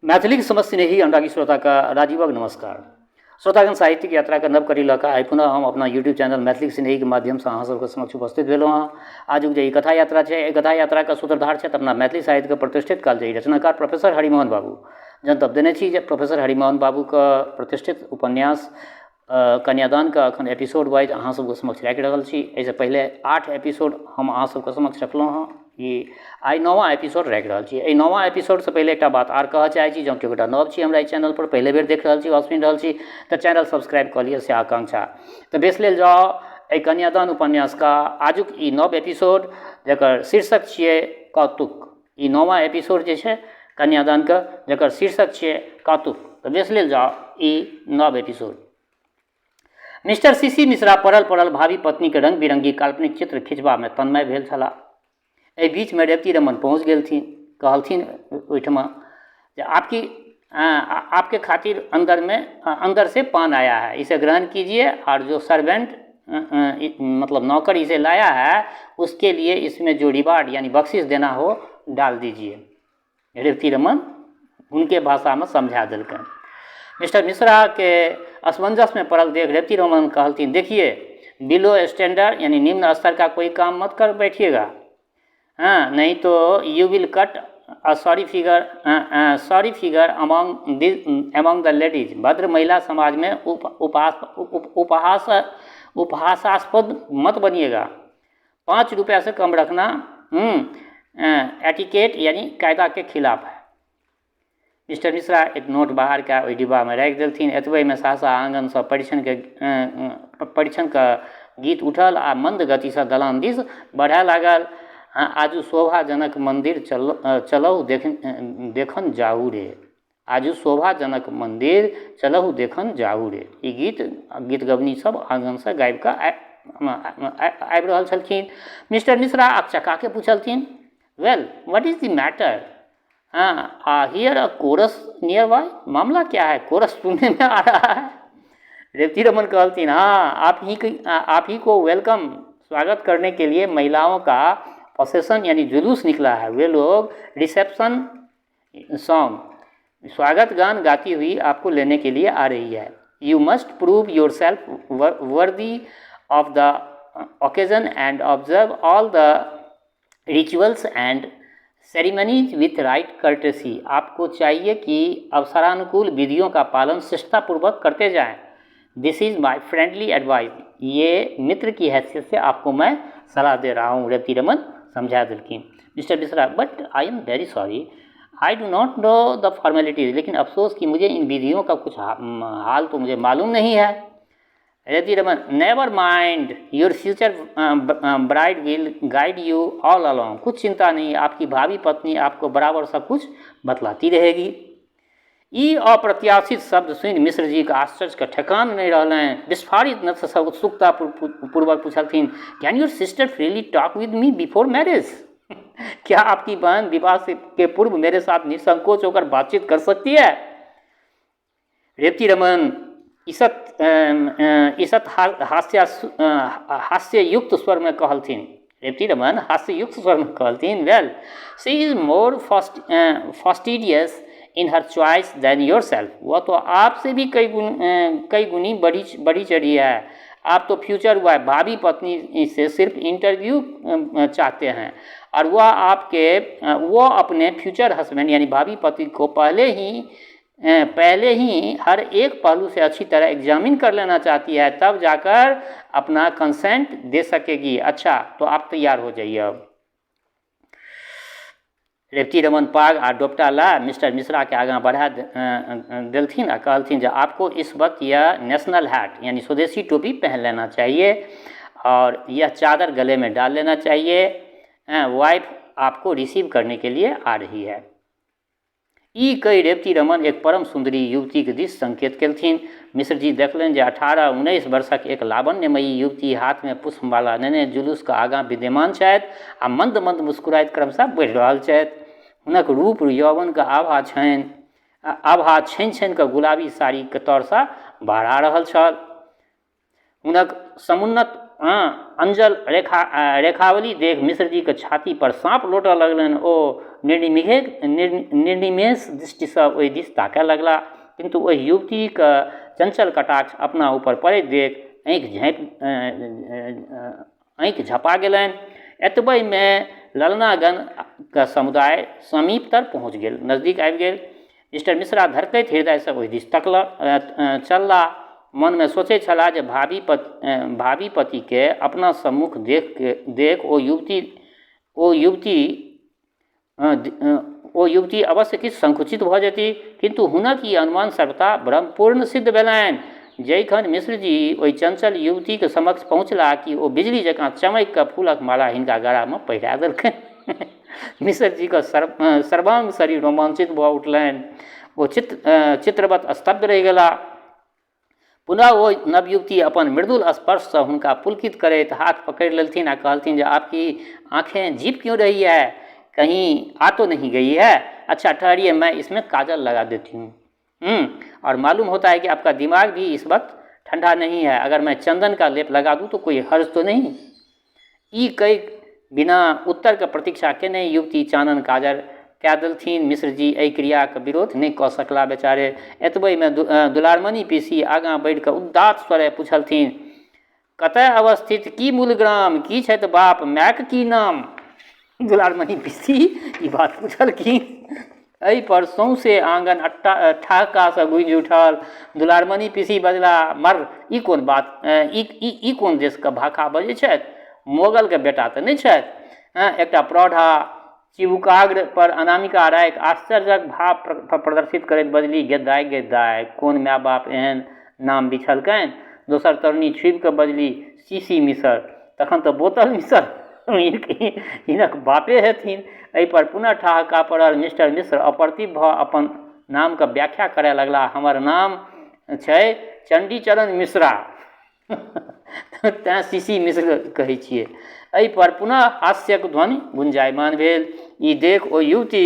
मैथिलीक समस्त स्नेही अनुरागी श्रोताके राजीवक नमस्कार। श्रोतागण, साहित्यिक यात्राके नव कड़ी लऽ कऽ आइ पुनः हम अपना यूट्यूब चैनल मैथिलीक स्नेहीके माध्यमसँ अहाँ सबके समक्ष उपस्थित भेलहुँ हँ। आजुक जे ई कथा यात्रा छै, एहि कथा यात्राके सूत्रधार छथि अपना मैथिली साहित्यके प्रतिष्ठित कालजयी रचनाकार प्रोफेसर हरिमोहन बाबू। जनतब देने छी जे प्रोफेसर हरिमोहन बाबूके प्रतिष्ठित उपन्यास कन्यादानके एखन एपिसोड वाइज अहाँ सबके समक्ष राखि रहल छी। एहिसँ पहिले 8 एपिसोड हम अहाँ सबके समक्ष रखलहुँ हँ। ई आइ नौवाँ एपिसोड राखि रहल छी। एहि नौवाँ एपिसोडसँ पहिले एकटा बात आर कहऽ चाहै छी, जँ केओ गोटा नव छी हमरा एहि चैनलपर पहिले बेर देख रहल छी वा सुनि रहल छी तऽ चैनल सब्सक्राइब कऽ लिअ, से आकांक्षा। तऽ बेस लेल जाउ एहि कन्यादान उपन्यासके आजुक ई नव एपिसोड, जकर शीर्षक छियै कौतुक। ई नौवाँ एपिसोड जे छै कन्यादानके, जकर शीर्षक छियै कौतुक। तऽ बेस लेल जाउ ई नव episode. Mister C C Mishra पड़ल पड़ल भावी पत्नीके रंग बिरंगी काल्पनिक चित्र खिंचबामे तन्मय भेल छलाह। एहि बीचमे रेवती रमन पहुँच गेलथिन। कहलथिन ओहिठमा जे आपकी आपके खातिर अंदर में अंदर से पान आया है, इसे ग्रहण कीजिए और जो सर्वेंट मतलब नौकर इसे लाया है उसके लिए इसमें जो रिवार्ड यानी बख्शिश देना हो डाल दीजिए। रेवती रमन हुनके भाषामे समझा देलकनि। मिस्टर मिश्राके असमंजसमे पड़ल देख रेवती रमन कहलथिन, देखिए बिलो स्टैंडर्ड यानी निम्न स्तर का कोई काम मत कर बैठिएगा, हाँ नहीं तो you will cut a sorry figure among the ladies. भद्र महिला समाज में उप, उपहास उप, उपहास उपहासास्पद मत बनिएगा। 5 रुपया से कम रखना एटिकेट यानी कायदा के खिलाफ है। मिस्टर मिश्रा एक नोट बाहर कए ओहि डिब्बामे राखि देलथिन। एतबहिमे सहसा आङ्गनसँ परिछनके गीत उठल आ मन्द गतिसँ दलान दिस बढ़य लागल। आजु शोभाजनक मन्दिर चलहु देखन जाउ रे, आजु शोभाजनक मन्दिर चलहु देखन जाउ रे। ई गीत गीतगबनी सब आङ्गनसँ गाबि कऽ आबि रहल छलखिन। मिस्टर मिश्रा अकचकाके पुछलथिन, well what is the matter, हाँ here a chorus near by, मामला क्या है, कोरस सुनने में आ रहा है। रेवती रमन कहलथिन, हाँ आप ही को welcome स्वागत करने के लिए महिलाओं का प्रोसेसन यानी जुलूस निकला है। वे लोग रिसेप्शन सॉन्ग स्वागत गान गाती हुई आपको लेने के लिए आ रही है। You must prove yourself worthy of the occasion and observe all the rituals and ceremonies with right courtesy. आपको चाहिए कि अवसरानुकूल विधियों का पालन शिष्टतापूर्वक करते जाएं। This is my friendly advice, ये मित्र की हैसियत से आपको मैं सलाह दे रहा हूँ। रेवती रमन समझा देलखिन। Mister Mishra, but I am very sorry, I do not know the formalities, लेकिन अफसोस कि मुझे इन विधियों का कुछ हाल तो मुझे मालूम नहीं है। Revati Raman, never mind, your future bride will guide you all along, कुछ चिंता नहीं, आपकी भावी पत्नी आपको बराबर सब कुछ बतलाती रहेगी। ई अप्रत्याशित शब्द सुनि मिश्र जीके आश्चर्यके ठेकान नहि रहलनि। विस्फारित नेत्रसँ उत्सुकता पूर्वक पुछलथिन, can your sister freely talk with me before marriage, क्या आपकी बहन विवाह के पूर्व मेरे साथ निसंकोच होकर बातचीत कर सकती है। रेवती रमन ईषत् ईषत् हास्ययुक्त स्वरमे कहलथिन, रेवती रमन हास्ययुक्त स्वरमे कहलथिन, well she is more fastidious in her choice than yourself, वह तो आपसे भी कई गुनी बढ़ी चढ़ी है। आप तो फ्यूचर वाइफ भावी पत्नी से सिर्फ इंटरव्यू चाहते हैं और वह अपने फ्यूचर हस्बैंड यानी भावी पति को पहले ही हर एक पहलू से अच्छी तरह एग्जामिन कर लेना चाहती है, तब जाकर अपना कंसेंट दे सकेगी। अच्छा तो आप तैयार हो जाइए। अब रेवती रमन पाग आ डोपटा ला मिस्टर मिश्रा के आगाँ बढ़ा देलथिन आ कहलथिन जे आपको इस वक्त यह नेशनल हैट यानी स्वदेशी टोपी पहन लेना चाहिए और यह चादर गले में डाल लेना चाहिए, वाइफ आपको रिसीव करने के लिए आ रही है। ई कहि रेवती रमन एक परम सुन्दरी युवतीक दिस संकेत केलथिन। मिश्रजी देखलनि जे 18-19 वर्षक एक लावण्यमयी युवती हाथमे पुष्पमाला नेने जुलूसक आगाँ विद्यमान छथि आ मन्द मन्द मुस्कुराइत क्रमशः बढ़ि रहल छथि। हुनक रूप यौवनक आभा छनि छनि कऽ गुलाबी साड़ीक तरसँ बहरा रहल छल। हुनक समुन्नत अंजल रेखा रेखावली देख मिश्रजीके छातीपर साँप लोटऽ लगलनि। ओ निर्निमेष दृष्टिसँ ओहि दिस ताकय लगलाह, किन्तु ओहि युवतीक चंचल कटाक्ष अपना ऊपर पड़ैत देख आँखि झँपा गेलनि। एतबहिमे ललनागणक समुदाय समीपतर पहुँच गेल, नजदीक आबि गेल। मिस्टर मिश्रा धड़कैत हृदयसँ ओहि दिस तकलक चललाह। मनमे सोचैत छलाह जे भावी पतिकेँ अपना सम्मुख देख ओ युवती अवश्य किछु संकुचित भऽ जेती, किन्तु हुनक ई अनुमान सर्वथा भ्रमपूर्ण सिद्ध भेलनि। जैखन मिश्रजी ओहि चंचल युवतीक समक्ष पहुँचलाह कि ओ बिजली जकाँ चमकि कऽ फूलक माला हिनका गरामे पहिरा देलकनि। मिश्रजीक सर्वांग शरीर रोमांचित भऽ उठलनि। ओ चित्रवत स्तब्ध रहि गेलाह। पुनः ओ नवयुवती अपन मृदुल स्पर्शसँ हुनका पुलकित करैत हाथ पकड़ि लेलथिन आ कहलथिन जे आपकी आँखें झिप क्यों रही है? कहीं आ तो नहीं गई है? अच्छा ठहरिए, मैं इसमें काजल लगा देती हूँ। और मालूम होता है कि आपका दिमाग भी इस वक्त ठंडा नहीं है। अगर मैं चंदन का लेप लगा दूँ तो कोई हर्ज तो नहीं? ई कहि बिना उत्तरके प्रतीक्षा केने युवती चानन काजर कए देलथिन। मिश्रजी एहि क्रियाक विरोध नहि कऽ सकलाह बेचारे। एतबहिमे दुलारमनि पीसी आगाँ बढ़ि कऽ उदात्त स्वरे पुछलथिन, कतय अवस्थित, की मूलग्राम, की छथि बाप, मायक की नाम? दुलारमनि पीसी ई बात पुछलखिन। एहि पर सौंसे आँगन ठहाकासँ गूँजि उठल। दुलारमनि पीसी बजला, मर्र, ई कोन बात, ई कोन देशके भाखा बजै छथि? मोगलके बेटा तऽ नहि छथि? एकटा प्रौढ़ा चिबुकाग्र पर अनामिका राखि आश्चर्यक भाव प्रदर्शित करैत बजली, गे दाइ, गे दाइ, कोन माय-बाप एहन नाम बिछलकनि? दोसर तरुणी छुबि कऽ बजली, सी.सी. मिसर, तखन तऽ बोतल मिसर हिनक बापे हेथिन। एहि पर पुनः ठहाका पड़ल। मिस्टर मिश्र अप्रतिभ भऽ अपन नामक व्याख्या करय लगलाह, हमर नाम छै चण्डीचरण मिश्रा, तेँ सी.सी. मिश्र कहै छियै। एहि पर पुनः हास्यक ध्वनि गुंजायमान भेल। ई देख ओ युवती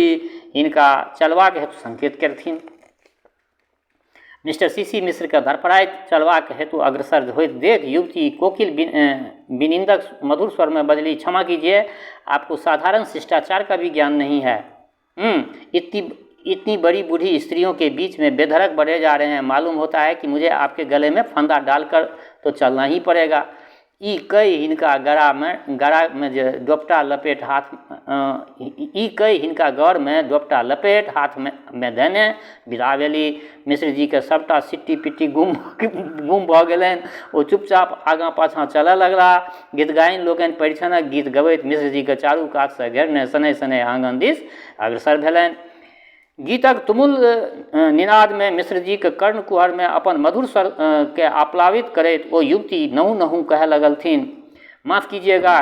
हिनका चलबाक हेतु संकेत केलथिन। Mister CC. मिश्रकेँ धड़फड़ाइत चलबाक हेतु अग्रसर होइत देख युवती कोकिल विनिन्दक मधुर स्वरमे बजली, क्षमा कीजिए, आपको साधारण शिष्टाचार का भी ज्ञान नहीं है। इतनी इतनी बड़ी बूढ़ी स्त्रियों के बीच में बेधड़क बढ़े जा रहे हैं। मालूम होता है कि मुझे आपके गले में फंदा डालकर तो चलना ही पड़ेगा। ई कहि हिनका गरामे जे दोपटा लपेट हाथ ई कहि हिनका गरमे दोपटा लपेट हाथमे धेने विदा भेली। मिश्रजीके सभटा सिट्टी पिट्टी गुम गुम भऽ गेलनि। ओ चुपचाप आगाँ पाछाँ चलऽ लगलाह। गीतगाइन लोकनि परिछनक गीत गबैत मिश्रजीके चारू कातसँ घेरने शनैः शनैः आँगन दिस अग्रसर भेलनि। गीतक तुमुल निनादमे मिश्रजीक कर्णकुहरमे अपन मधुर स्वरकेँ आप्लावित करैत ओ युवती नहु नहु कहय लगलथिन, माफ कीजिएगा,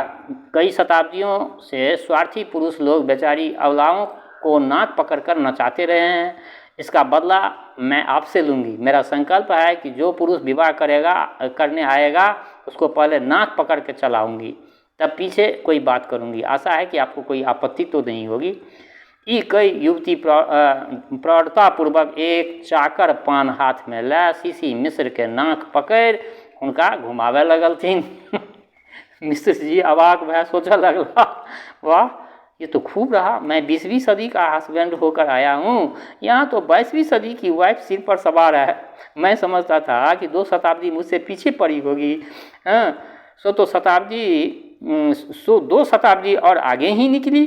कई शताब्दियों से स्वार्थी पुरुष लोग बेचारी अबलाओं को नाक पकड़कर नचाते रहे हैं। इसका बदला मैं आपसे लूँगी। मेरा संकल्प है कि जो पुरुष विवाह करेगा करने आएगा, उसको पहले नाक पकड़ के चलाऊंगी, तब पीछे कोई बात करूँगी। आशा है कि आपको कोई आपत्ति तो नहीं होगी। ई कहि युवती प्रौढ़तापूर्वक एक चाकर पान हाथमे लए सी.सी. मिश्रके नाक पकड़ि हुनका घुमाबय लगलथिन। मिश्र जी अवाक भए सोचऽ लगलाह, वाह, ये तो खूब रहा। मैं 20वीं सदी का हस्बैंड होकर आया हूँ, यहाँ तो 22वीं सदी की वाइफ सिर पर सवार है। मैं समझता था कि 2 शताब्दी मुझसे पीछे पड़ी होगी, हाँ, सो 2 शताब्दी और आगे ही निकली।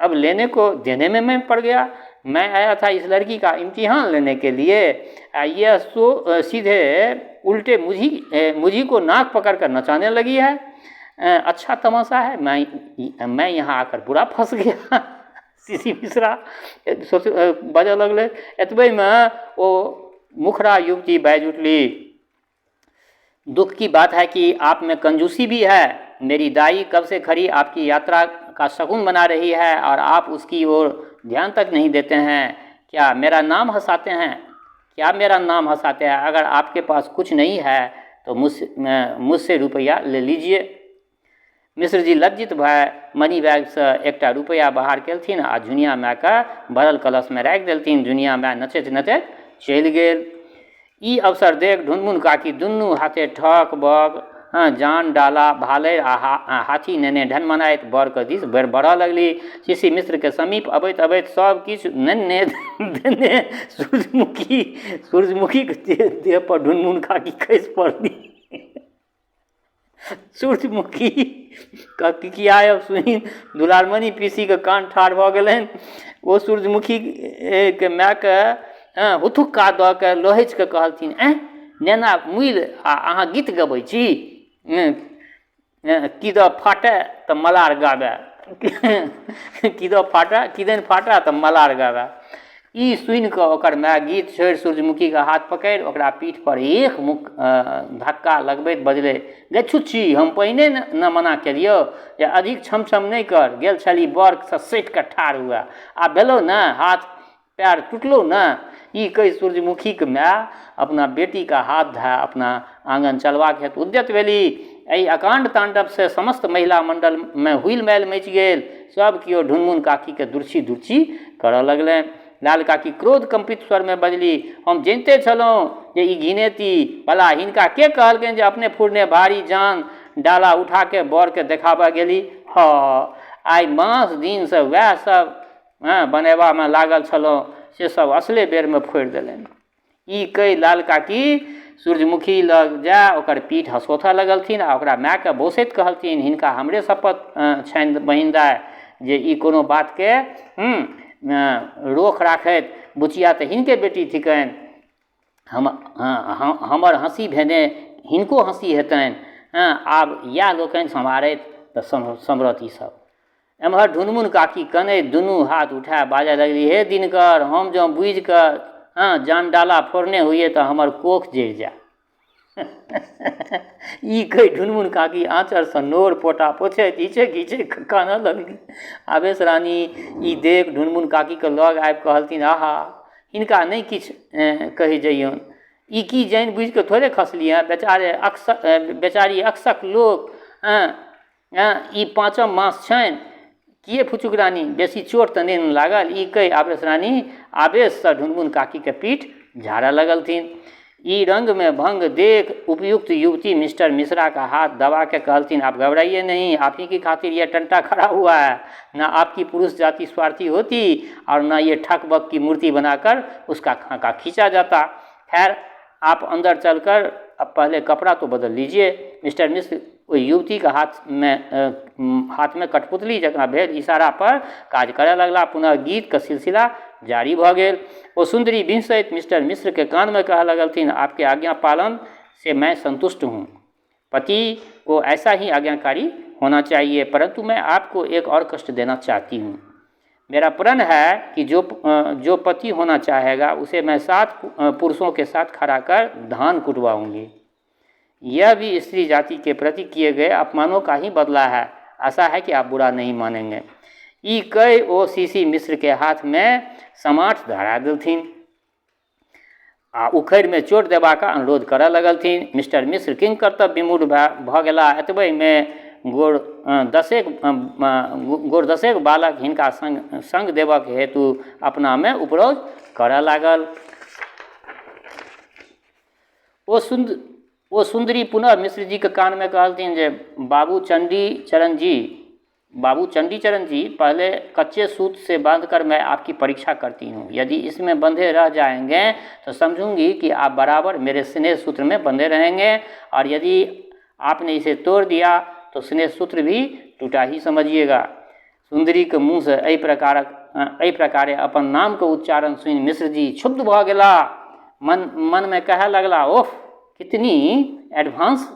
अब लेने को देने में मैं पड़ गया। मैं आया था इस लड़की का इम्तिहान लेने के लिए, यह सो सीधे उल्टे मुझी को नाक पकड़ कर नचाने लगी है। अच्छा तमाशा है, मैं यहाँ आकर बुरा फंस गया। सी.सी. मिश्रा सोच बाजऽ लगलै। एतबहिमे ओ मुखरा युवती बाजि उठली, दुख की बात है कि आप में कंजूसी भी है। मेरी दाई कब से खड़ी आपकी यात्रा का शगुन बना रही है और आप उसकी ओर ध्यान तक नहीं देते हैं। क्या मेरा नाम हंसाते हैं? क्या मेरा नाम हंसाते हैं? अगर आपके पास कुछ नहीं है तो मुझसे रुपया ले लीजिए। मिश्रजी लज्जित भए मनी बैगसँ एकटा रुपैआ बाहर केलथिन आ झुनिया मायके भरल कलशमे राखि देलथिन। झुनिया माय नचैत नचैत चलि गेल। ई अवसर देख ढुनमुन काकी दुनू हाथे ठक बक हँ जान डाला भालरि आ हाथी नेने ढनमनाइत बरके दिस बढ़ऽ लगली। सी.सी मिश्रके समीप अबैत अबैत सब किछु नेने देने सूर्यमुखी सूर्यमुखीके देह पर ढुनमुन काकी खसि पड़ली। सूर्यमुखी के किकियायब सुनि दुलारमणि पीसीके कान ठाढ़ भऽ गेलनि। ओ सूर्यमुखीके मायके हुथुक्का दऽ कऽ लोहछि कऽ कहलथिन, एँ नेना मुइल आ अहाँ गीत गबै छी? की दऽ फाटय तऽ मलार गाबय, की दऽ फाटय किदन फाटय तऽ मलार गाबय। ई सुनि कऽ ओकर माय गीत छोड़ि सूर्यमुखीके हाथ पकड़ि ओकरा पीठ पर एक मुख धक्का लगबैत बजलै, गै छुच्छी, हम पहिने ने मना केलियौ जे अधिक छम छम नहि कर। गेल छली बरसँ सटि कऽ ठाढ़ हुए, आब भेलौ ने, हाथ पएर टुटलौ ने। ई कहि सूर्यमुखीक माय अपना बेटीके हाथ धए अपना आङन चलबाक हेतु उद्यत भेली। एहि अकाण्ड ताण्डवसँ समस्त महिला मण्डलमे हुइल मैल मचि गेल। सभ केओ ढुनमुन काकीके दुर्छी दुर्छी करऽ लगलनि। लाल काकी क्रोध कम्पित स्वरमे बजली, हम जनिते छलहुँ जे ई घिनेती। भला हिनका के कहलकनि जे अपने फुरने भारी जान डाला उठाके बरके देखाबऽ गेली? हऽ, आइ मास दिनसँ वएह सब बनेबामे लागल छलहुँ से सब असले बेरमे फोड़ि देलनि। ई कहि लाल काकी सूर्यमुखी लग जा ओकर पीठ हँसोथऽ लगलथिन आ ओकरा मायकेँ बौसैत कहलथिन, हिनका हमरे सप्पत छनि बहिन दाय जे ई कोनो बातके रोख राखथि। बुचिया तऽ हिनके बेटी थिकनि। हम हमर हँसी भेने हिनको हँसी हेतनि। आब इएह लोकनि सम्हारथि तऽ सम्हरत ई सब। एम्हर ढुनमुन काकी कनैत दुनू हाथ उठा बाजऽ लगली, हे दिनकर, हम जँ बुझि कऽ हँ जान डाला फोड़ने होइए तऽ हमर कोख जरि जाय। ई कहि ढुनमुन काकी आँचरसँ नोर पोटा पोछैत घीचैत घीचैत कानऽ लगली। आवेश रानी ई देख ढुनमुन काकीके लग आबि कहलथिन, आहा, हिनका नहि किछु कहै जइयौन। ई की जानि बुझि कऽ थोड़े खसली हेँ। बेचारे अक्स बेचारी अक्सक लोक हँ एँ, ई पाँचम मास छनि। किए फुचुक रानी, बेसी चोट तऽ नहि ने लागल? ई कहि आवेश रानी आवेशसँ ढुनमुन काकीके पीठ झाड़ऽ लगलथिन। ई रंगमे भंग देख उपयुक्त युवती मिस्टर मिश्राक हाथ दबा के कहलथिन, आप घबराइए नहीं, आप ही की खातिर यह टंटा खड़ा हुआ है। न आपकी पुरुष जाति स्वार्थी होती और न ये ठक बक की मूर्ति बनाकर उसका खाका खींचा जाता। खैर, आप अंदर चलकर अब पहले कपड़ा तो बदल लीजिए। मिस्टर मिश्र ओहि युवतीके हाथमे हाथमे कठपुतली जकाँ भेल इशारा पर काज करय लगला। पुनः गीतके सिलसिला जारी भऽ गेल। ओ सुन्दरी बिहसैत मिस्टर मिश्रके कानमे कहऽ लगलथिन, आपके आज्ञा पालन से मैं संतुष्ट हूँ। पति को ऐसा ही आज्ञाकारी होना चाहिए, परंतु मैं आपको एक और कष्ट देना चाहती हूँ। मेरा प्रण है कि जो जो पति होना चाहेगा उसे मैं 7 पुरुषों के साथ खड़ा कर धान कुटवाऊंगी। यह भी स्त्री जाति के प्रति किए गए अपमानों का ही बदला है। आशा है कि आप बुरा नहीं मानेंगे। ई कहि ओ सी.सी मिश्र के हाथ में समाठ धरा देलथिन आ उखड़िमे चोट देबाक अनुरोध करऽ लगलथिन। मिस्टर मिश्र किंग कर्तव्य विमूढ़ भऽ गेलाह। एतबहिमे गोर दसेक गोर दसेक बालक हिनका संग संग देबक हेतु अपनामे उपरोध करऽ लागल। ओ सुन्द ओ सुन्दरी पुनः मिश्रजीके कानमे कहलथिन जे बाबू चण्डी चरण जी, बाबू चंडीचरण जी, पहले कच्चे सूत से बांधकर मैं आपकी परीक्षा करती हूँ। यदि इसमें बंधे रह जाएंगे तो समझूंगी कि आप बराबर मेरे स्नेह सूत्र में बंधे रहेंगे, और यदि आपने इसे तोड़ दिया तो स्नेह सूत्र भी टूटा ही समझिएगा। सुन्दरीके मुँहसँ एहि प्रकारक एहि प्रकारे अपन नामके उच्चारण सुनि मिश्रजी क्षुब्ध भऽ गेलाह। मन मनमे कहए लगलाह, ओह, कितनी एडवांस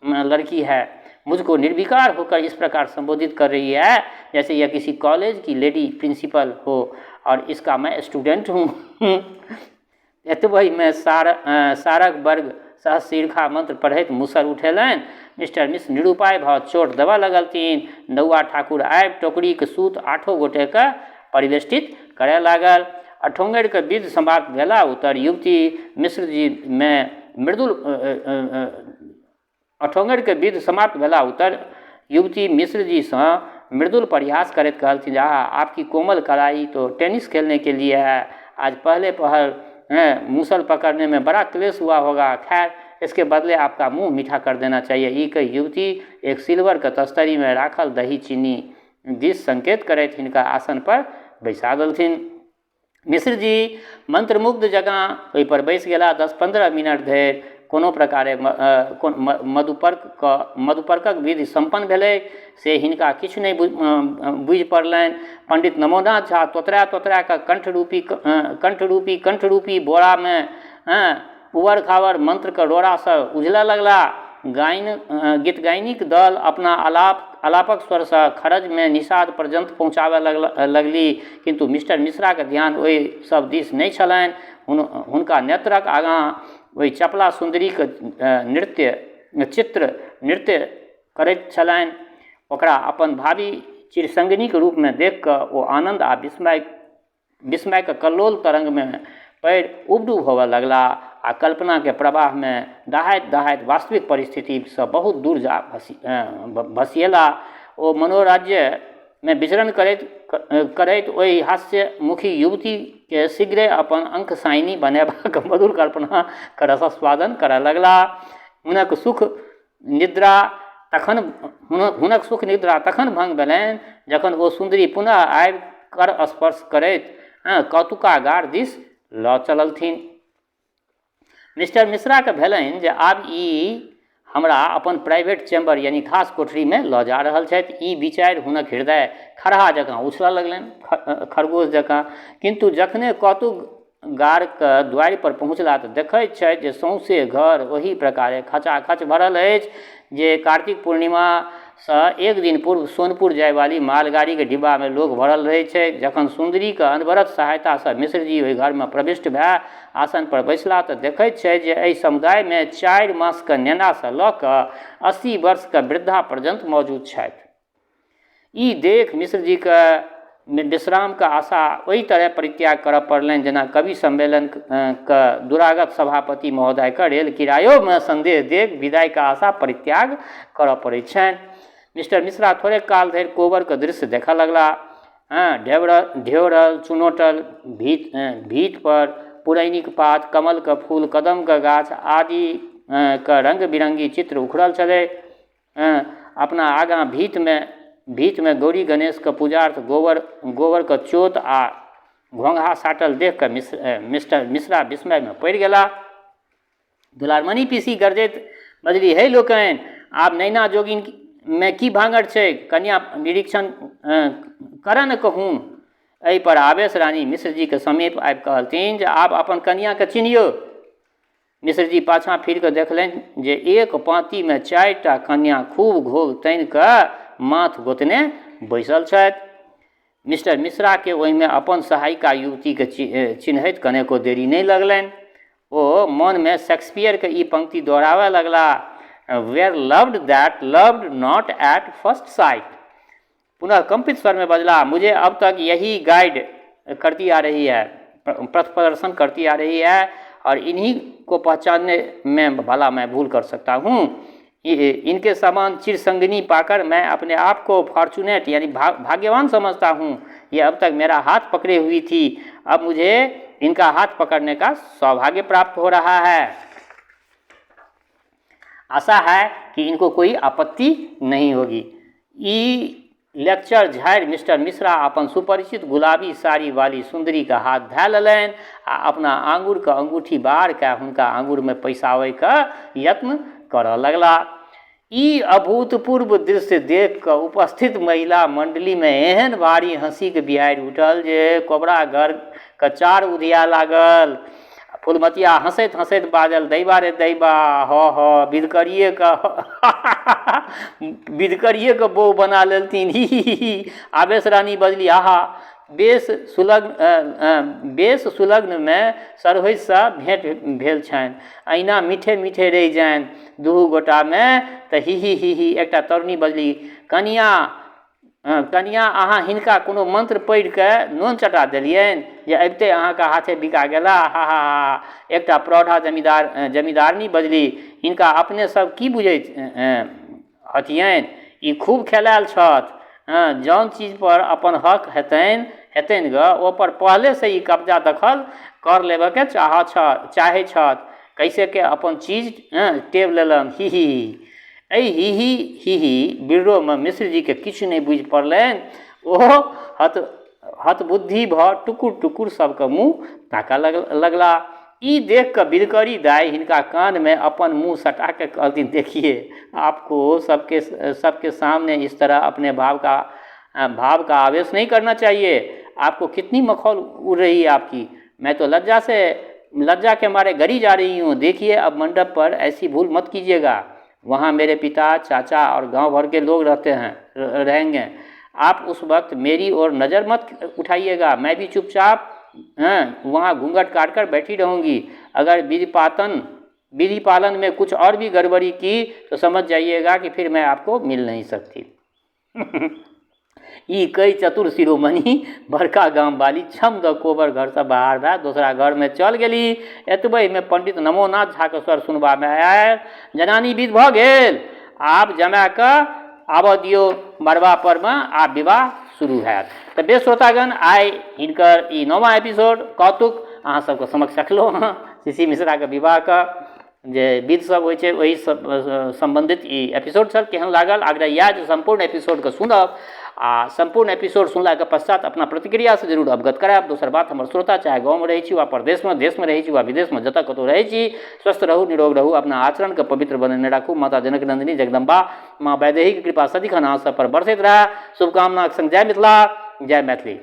लड़की है, मुझको निर्विकार होकर इस प्रकार संबोधित कर रही है जैसे यह किसी कॉलेज की लेडी प्रिंसिपल हो और इसका मैं स्टूडेंट हूँ। एतबहिमे सारक वर्ग सहस्रशीर्षा मंत्र पढ़ैत मुसर उठेलनि। मिस्टर मिश्र निरुपाय भऽ चोट देबऽ लगलथिन। नौआ ठाकुर आबि टोकरीक सूत आठो गोटेकेँ परिवेष्टित करय लागल। अठोंगरिक विध समाप्त भेला उत्तर युवती मिश्रजीमे मृदुल अठोंगरिक विध समाप्त भेला उत्तर युवती मिश्रजीसँ मृदुल परिहास करैत कहलथिन जे आहा, आपकी कोमल कलाई तो टेनिस खेलने के लिए है। आज पहले पहल मूसल पकड़ने में बड़ा क्लेश हुआ होगा। खैर, इसके बदले आपका मुँह मीठा कर देना चाहिए। ई कहि युवती एक सिल्वरके तस्तरीमे राखल दही चीनी दिस संकेत करैत हिनका आसन पर बैसा देलथिन। मिश्रजी मन्त्रमुग्ध जकाँ ओहिपर बैसि गेलाह। 10-15 मिनट धरि कोनो प्रकारे मधुपर्कक विधि सम्पन्न भेलै से हिनका किछु नहि बुझि पड़लनि। पंडित नमोनाथ झा तोतरा तोतरा कऽ कंठरूपी कंठरूपी बोरामे उबर खाबर मंत्रके रोड़ासँ उझलऽ लगलाह। गाइन गीतगाइनीक दल अपना आलापक स्वरसँ खरजमे निषाद पर्यन्त पहुँचाबय लगली, किन्तु मिस्टर मिश्राक ध्यान ओहि सब दिस नहि छलनि। हुनका नेत्रक आगाँ ओहि चपला सुन्दरीक नृत्य चित्र नृत्य करैत छलनि। ओकरा अपन भावी चिरसंगिनीक रूपमे देखि कऽ ओ आनन्द आ विस्मयके कल्लोल तरंगमे पड़ि उबडुब होबय लगलाह आ कल्पनाके प्रवाहमे दहाइत दहाइत वास्तविक परिस्थितिसँ बहुत दूर जा भसिएलाह। ओ मनोराज्यमे विचरण करैत करैत ओहि हास्यमुखी युवतीके शीघ्रे अपन अंकशायिनी बनेबाक मधुर कल्पनाक रसास्वादन करय लगलाह। हुनक सुख निद्रा तखन हुनक सुख निद्रा तखन भङ्ग भेलनि जखन ओ सुन्दरी पुनः आबि कर स्पर्श करैत कौतुकागार दिस लऽ चललथिन। मिस्टर मिश्राके भेलनि जे आब ई हमरा अपन प्राइवेट चैम्बर यानी खास कोठरीमे लऽ जा रहल छथि। ई विचारि हुनक हृदय खरहा जकाँ उछलऽ लगलनि, खरगोश जकाँ। किन्तु जखने कौतुक गारके द्वारिपर पहुँचला तऽ देखैत छथि जे सौँसे घर ओही प्रकारे खचाखच भरल अछि जे कार्तिक पूर्णिमासँ एक दिन पूर्व सोनपुर जाइवाली मालगाड़ीके डिब्बामे लोक भरल रहैत छै। जखन सुन्दरीके अनवरत सहायतासँ मिश्रजी ओहि घरमे प्रविष्ट भए आसनपर बैसला तऽ देखैत छथि जे एहि समुदायमे 4 मासके नेनासँ लऽ कऽ 80 वर्षके वृद्धा पर्यन्त मौजूद छथि। ई देख मिश्रजीके विश्रामके आशा ओहि तरह परित्याग करऽ पड़लनि जेना कवि सम्मेलनके दुरागत सभापति महोदयके रेल किरायोमे सन्देह देख विदाइके आशा परित्याग करऽ पड़ैत छनि। मिस्टर मिश्रा थोड़े काल धरि कोबरके दृश्य देखऽ लगलाह। हँ, ढेउरल चुनौटल भीतपर पुरैनिक पात, कमलके फूल, कदमके गाछ आदि के रङ्ग बिरङ्गी चित्र उखड़ल छलै। अपना आगाँ भीतमे गौरी गणेशके पूजार्थ गोबरके चोत आ घोँघा साटल देखि कऽ मिस्टर मिश्रा विस्मयमे पड़ि गेलाह। दुलारमणि पीसी गरजैत बजली, हे लोकनि, आब नैना जोगिनमे की भाँगठ छै? कन्या निरीक्षण करऽ ने कहूँ। एहि पर आवेश रानी मिश्रजीके समीप आबि कहलथिन जे आब अपन कन्याके चिन्हियौ। मिश्रजी पाछाँ फिर कऽ देखलनि जे एक पाँतीमे 4टा कन्या खूब घोघ तानि कऽ माथ गोतने बैसल छथि। मिस्टर मिश्राके ओहिमे अपन सहायिका युवतीके चिन्हैत कनेको देरी नहि लगलनि। ओ मनमे शेक्सपियरके ई पंक्ति दोहराबय लगलाह, were loved that loved not at first sight. पुनः कंपित स्वर में बजला, मुझे अब तक यही गाइड करती आ रही है, पथ प्रदर्शन करती आ रही है और इन्हीं को पहचानने में भला मैं भूल कर सकता हूँ। इनके समान चिरसंगिनी पाकर मैं अपने आप को फॉर्चुनेट यानी भाग्यवान समझता हूँ। ये अब तक मेरा हाथ पकड़े हुई थी, अब मुझे इनका हाथ पकड़ने का सौभाग्य प्राप्त हो रहा है। आशा है कि इनको कोई आपत्ति नहीं होगी। ई लेक्चर झाड़ि मिस्टर मिश्रा अपन सुपरिचित गुलाबी साड़ी वाली सुन्दरीके हाथ धए लेलनि आ अपना आंगुरके अंगूठी बाहर कए हुनका आंगुरमे पैसाबैके यत्न करऽ लगला। ई अभूतपूर्व दृश्य देख कऽ उपस्थित महिला मंडलीमे एहन भारी हँसीके बिहाड़ि उठल जे कोबरा घरके चार उधिया लागल। फुलमतिया हँसैत हँसैत बाजल, दैबा रे दैबा, हऽ हऽ विधकरिएके बहू बना लेलथिन, ही ही ही ही। आवेश रानी बजली, आहा, बेस सुलग्नमे सरहोजिसँ भेँट भेल छनि, अहिना मीठे मीठे रहि जानि दुहू गोटामे तऽ ही ही ही ही। एकटा तरुणी बजली, कनियाँ कनियाँ, अहाँ हिनका कोनो मंत्र पढ़ि कऽ नोन चटा देलियनि जे अबिते अहाँके हाथे बिका गेला, हा हा हा। एकटा प्रौढ़ा जमींदारनी बजली, हिनका अपने सब की बुझैत हथियनि, ई खूब खेलायल छथि, जौन चीज पर अपन हक हेतनि गऽ ओपर पहले से ई कब्जा दखल कर लेबऽके चाहै छथि। कैसे के अपन चीज टेब लेलनि। ही ही ही। एहि ही ही ही ही बिर्रोमे मिश्रजीके किछु नहि बुझि पड़लनि। ओ हत हतबुद्धि भऽ टुकुर टुकुर सबके मुँह ताकऽ लगला। ई देख कऽ बिधकरी दाइ हिनका कानमे अपन मुँह सटा कऽ कहलथिन, देखिए आपको सबके सबके सामने इस तरह अपने भाव का आवेश नहीं करना चाहिए। आपको कितनी मखौल उड़ रही है आपकी। मैं तो लज्जा के मारे गरी जा रही हूँ। देखिए अब मंडप पर ऐसी भूल मत कीजिएगा। वहाँ मेरे पिता, चाचा और गांव भर के लोग रहते हैं रहेंगे। आप उस वक्त मेरी ओर नज़र मत उठाइएगा। मैं भी चुपचाप वहाँ घूंघट काट कर बैठी रहूँगी। अगर विधि पालन में कुछ और भी गड़बड़ी की तो समझ जाइएगा कि फिर मैं आपको मिल नहीं सकती। ई कहि चतुर शिरोमणि बड़का गाम वाली छम दऽ कोबर घरसँ बाहर भए दोसरा घरमे चल गेली। एतबहिमे पंडित नमोनाथ झाके स्वर सुनबामे आयल, जनानी विध भऽ गेल, आब जमा कऽ आबऽ दियौ मड़बा परमे, आब विवाह शुरू हैत। तऽ बेस श्रोतागण, आइ हिनकर ई नौवा एपिसोड कौतुक अहाँ सबके समक्ष रखलहुँ हँ। सी मिश्राके विवाहके जे विध सब होइ छै ओहि सम्बन्धित ई एपिसोड छल। केहन लागल? आग्रह इएह जे सम्पूर्ण एपिसोडके सुनब आ सम्पूर्ण एपिसोड सुनलाके पश्चात अपना प्रतिक्रियासँ जरूर अवगत करायब। दोसर बात, हमर श्रोता चाहे गाँवमे रहै छी वा परदेशमे, देशमे रहै छी वा विदेशमे, जतऽ कतहु रहै छी, स्वस्थ रहू, निरोग रहू, अपना आचरणके पवित्र बनेने राखू। माता जनक नन्दिनी जगदम्बा माँ वैदेहीके कृपा सदिखन अहाँ सब पर बरसैत रहए। शुभकामनाक संग जय मिथिला, जय मैथिली।